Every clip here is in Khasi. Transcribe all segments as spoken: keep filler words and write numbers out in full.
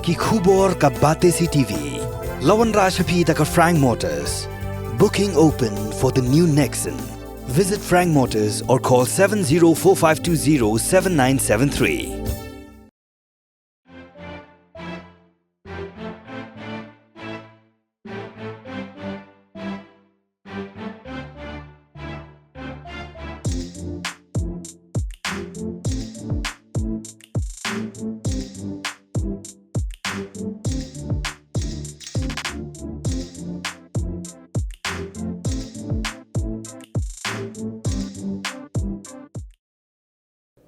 Ki khubor ka Batesi T V. La wanrah sha phi da ka Frank Motors. Booking open for the new Nexon. Visit Frank Motors or call seven zero four five two zero seven nine seven three.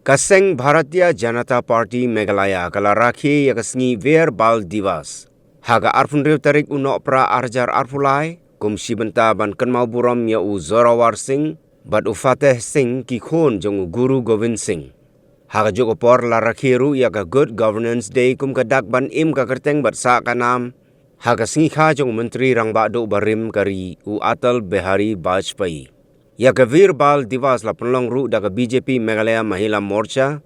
Ka seng Bharatiya Janata Party Meghalaya ka la rakhe ïa ka sngi Veer Bal Diwas ha ka arphew hynriew tarik u Nohprah arhajar arphew lai kum shi bynta ban kynmaw burom ïa u Zorawar Singh bad u Fateh Singh, ki khun jong u Guru Gobind Singh. Ha kajuh ka por la rakhe ruh ïa ka Good Governance Day kum ka dak ban im ka kyrteng bad sah ka nam ha ka sngi kha jong u Myntri Rangbah Duh barim ka ri u Atal Bihari Vajpayee. Ïa ka Veer Bal Diwas la pynlong ruh da ka B J P Meghalaya Mahila Morcha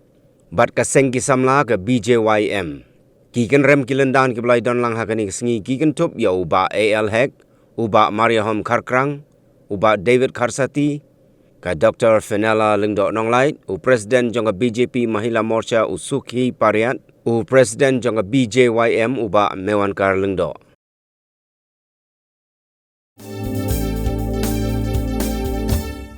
bad ka seng ki samla ka B J Y M. Ki kynrem ki lyndan kiba la ïadon lang ha kane ka sngi ki kynthup ïa u Bah A L Hek, u Bah Mariahom Kharkrang, u Bah David Kharsati, ka Doctor Fenella Lyngdoh Nonglait, u President jong ka B J P Mahila Morcha u Sukhi Pariat, u President jong ka B J Y M u Bah Mewankar Lyngdoh.